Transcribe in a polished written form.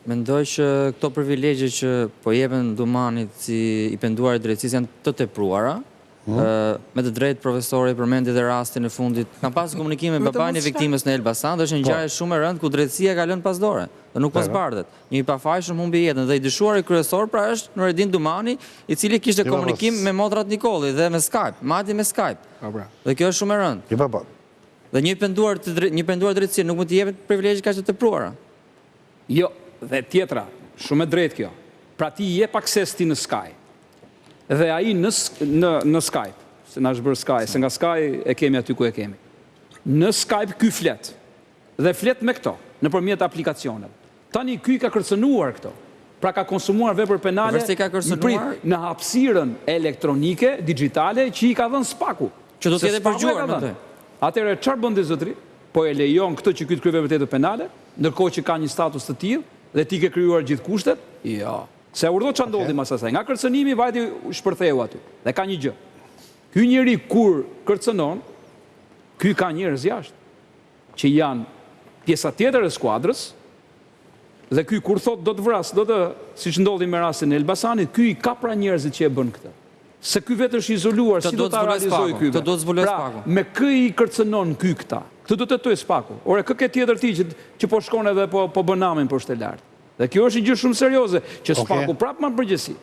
Mendoj që këto privilegje që po jepen Dumanit si i penduar i drejtësisë janë të tepruara. Me të drejtë profesori përmendi dhe rastin e fundit. Kam pasur komunikim me babain e viktimës në Elbasan dhe është një ngjarje shumë e rëndë ku drejtësia ka lënë pas dore dhe nuk po zbardhet. Një i pafajshëm humbi jetën dhe i dyshuari kryesor pra është Nuredin Dumani, i cili kishte komunikim me motrat Nikolli dhe me Skype, madje me Skype. Po pra. Dhe kjo është shumë e rëndë. Jo po po. Dhe një i penduar të një penduar drejtësie nuk mund t'i jepet privilegje kaq të tepruara. Jo, dhe tjetra, shumë e drejtë kjo. Pra ti i jep akses ti në Sky. Dhe ai në në në Skype, se na është bërë Sky, se nga Sky e kemi aty ku e kemi. Në Skype ky flet. Dhe flet me këto, nëpërmjet aplikacioneve. Tani ky i ka kërcënuar këto. Pra ka konsumuar vepër penale Përveç se i ka kërcënuar, në hapësirën elektronike, dixhitale që i ka dhënë SPAK-u. Që do të jetë e përgjuar, mendoj. Atëherë çfarë bën ti zotëri? Po e lejon këtë që ky të kryejë vepër tjetër penale, ndërkohë që ka një status të tillë dhe ti ke krijuar gjithë kushtet? Jo. Se urdhëro ça ndodhi mas asaj. Nga kërcënimi vajti shpërtheu aty. Dhe ka një gjë. Ky njeri kur kërcënon, ky ka njerëz jashtë që janë pjesa tjetër e skuadrës dhe ky kur thotë do të vras, do të, siç ndodhi me rastin e Elbasanit, ky i ka pra njerëzit që e bënë këtë. Se ky vetë është i izoluar, si do ta realizojë ky vetë? Pra, me kë i kërcënon ky këta? Këtë do të hetojë SPAK-u. Ore, kë ke tjetër ti që që po shkon edhe po po bën namin poshtë e lart? Dhe kjo është një gjë shumë serioze, që SPAK-u prapë mban përgjegjësi.